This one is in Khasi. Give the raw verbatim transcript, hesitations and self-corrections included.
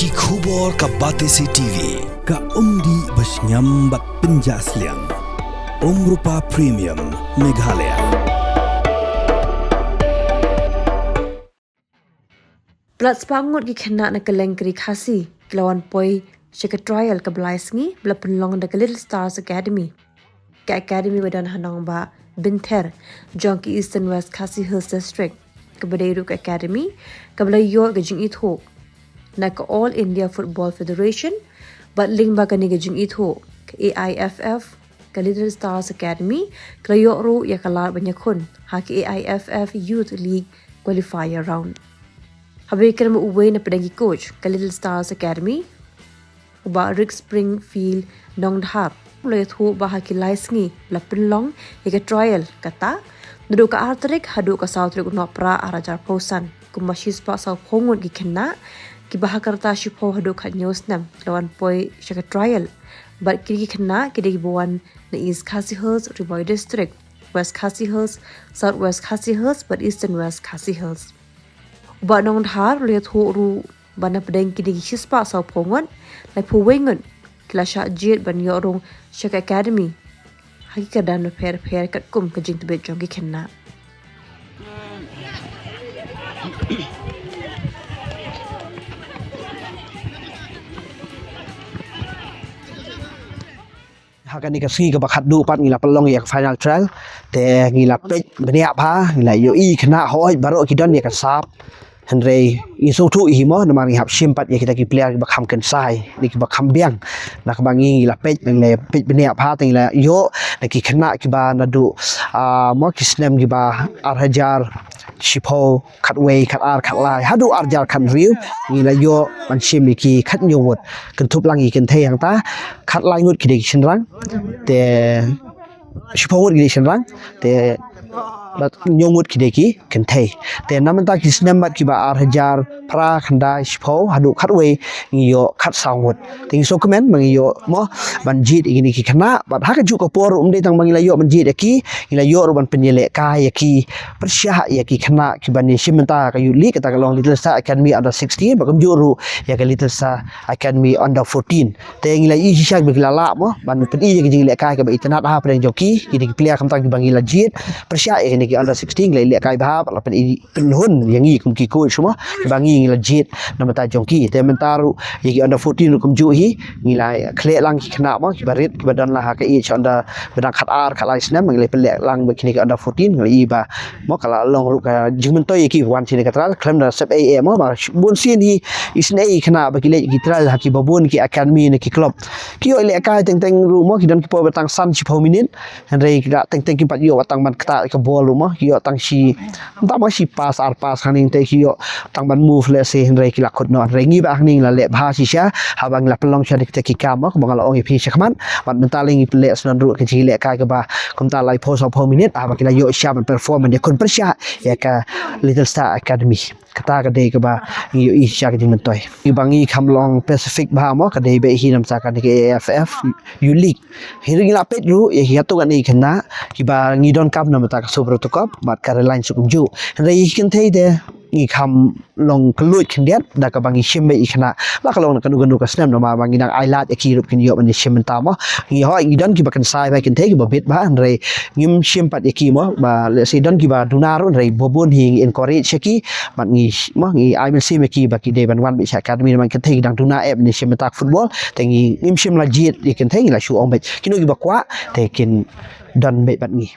Ki khubor ka Batesi T V, ka umdih ba shngiam bad pynjah sliang. Umrupa Premium, Meghalaya. Pynlait spah ngut ki khynnah na kylleng ka ri Khasi ki la wan poi sha ka trial kaba lai sngi ba la pynlong da ka Little Stars Academy. Ka academy ba don ha nongbah Bynther jong ka Eastern West Khasi Hills District, kaba dei ruh ka academy kaba la ïoh ka jingithuh na ka All India Football Federation. Bad lyngba kane ka jingithuh, ka A I F F, ka Little Stars Academy ka la ïoh ruh ïa ka lad ban ïakhun ha ka A I F F Youth League Qualifier Round. Haba ïakren bad uwei na pdeng ki coach ka Little Stars Academy, u Bah Rick Springfield Nongdhar, u la ïathuh ba ha ki lai sngi ba la pynlong ïa ka trial, kata naduh ka ar tarik haduh ka saw tarik u Nohprah ar hajar arphew san, kumba shispah sawphew ngut ki khynnah kiba ha ka rta shiphew haduh khathynñiew snem ki la wan poi sha ka trial. Bad kine ki khynnah ki dei kiba wan na East Khasi Hills, Ri Bhoi District, West Khasi Hills, South West Khasi Hills bad Eastern West Khasi Hills. U Bah Nongdhar u la ïathuh ruh ba na pdeng kine ki shispah sawphew ngut, laiphew wei ngut ki la shah jied ban ïoh rung sha ka academy ha ki kyrdan bapher bapher katkum ka jingtbit jong ki khynnah. Ha kane ka sngi kaba khatduh pat ngi la pynlong ïa ka final trial. Te ngi la peit bniah bha, ngi la ïohi khynnah hooid baroh ki don ïa ka sap. Hynrei ngi sngewthuh hi mo, namar ngi hap shim pat ïa kita ki player kiba kham kynsai, ne kiba kham biang. Na kaba ngi, ngi la peit, ngi la peit bniah bha, te ngi la ïoh na ki khynnah kiba naduh, ah, mo ki snem kiba ar hajar shiphew khatwei, khatar, khatlai haduh ar hajar khathynriew, ngi la ïoh ban shim ïa ki khathynñiew ngut. Kynthup lang ïa ki kynthei hangta, khatlai ngut ki dei ki shynrang, te shiphew ngut ki dei shynrang, te hynñiew ngut ki dei ki kynthei. Te na mynta ki snem bad kiba ar hajar phra, khyndai, shiphew haduh khatwei, ngi ïoh khatsaw ngut. Te ngi sngewkmen ba ngi ïoh mo ban jied ïa kine ki khynnah, bad ha kajuh ka por ym dei tang ba ngi la ïoh ban jied ïa ki, ngi la ïoh ruh ban pynïalehkai ïa ki pyrshah ïa ki khynnah kiban ïashim bynta ka Youth League, kata ka long Little Star Academy Under sixteen, bad kumjuh ruh ïa ka Little Star Academy Under fourteen. Te ngi la ïohi shisha ba ki la lah mo ban pyni ïa ka jingïalehkai kaba itynnad ha pdeng jong ki, kine ki player khamtam kiba ngi la jied pyrshah ïa kine ki Under sixteen, ngi la ïalehkai bha, bad la pyni pynhun ïa ngi kum ki coach mo, ba ngi, ngi la jied na bynta jong ki. Te mynta ruh ïa ki Under fourteen ruh kumjuh hi, ngi la khleh lang ki khynnah mo kiba rit, kiba don la ha ka age under, ba dang khatar, khatlai snem, ngi la pynleh lang bad kine ki Under fourteen, ngi la ïohi ba mo ka la long ruh ka jingmyntoi ïa ki wan shane ka trial, khlem da sep ei ei mo, ba bun sien hi isynei ki khynnah ba ki leit ki trial ha kiba bun ki academy ne ki club. Ki ïoh lehkai teng teng ruh mo, ki don ki por ba tang san shiphew minit. Hynrei ki la teng teng kim pat ïoh tang ban ktah ka bol ruh mo, ki ïoh tang shi, tang mo shi pass ar pass hangne, te ki ïoh tang ban move lehse, hynrei ki la kut noh. Hynrei ngi bad hangne ngi la leh bha shisha haba ngi la pynlong sha kita ki kam mo, kumba nga la ong ïa phi shakhmat. Bad mynta lei ngi pynleh sngewdon ruh ka jingïalehkai kaba kumta laiphew sawphew minit, haba ki la ïoh shisha ban perform ban ïakhun pyrshah ïa ka Little Star Academy. Kata ka dei kaba ngi ïohi shisha ka jingmyntoi. Kiba ngi kham long specific bha mo, ka dei beit hi na bynta kane ka A I F F Youth League. Hynrei ngi la peit ruh ïa ki katto katne ki khynnah kiba ngi donkam na bynta ka Subrato Cup bad ka Reliance ruh kumjuh. Hynrei ïa ki kynthei te ngi kham long kylluid khyndiat da kaba ngi shim beit ïa ki khynnah, la ka long na kano kano ka snem, namar ba ngi dang ailad ïa ki ruh ba kin ïoh ban ïashim bynta mo. Ngi hoi ngi don kiba kynsai bha, kynthei kiba bit bha, hynrei ngim shim pat ïa ki mo, ba lehse don kiba duna ruh, hynrei ba bun hi ngi encourage ïa ki, bad ngi mo, ngi ai mynsiem ïa ki ba ki dei ban wan beit sha academy, namar kynthei ki dang duna eh ban ïashim bynta ka football. Te ngi ngim shym la jied ïa ki kynthei, ngi la shu ong beit kino kiba kwah te kin don beit bad ngi.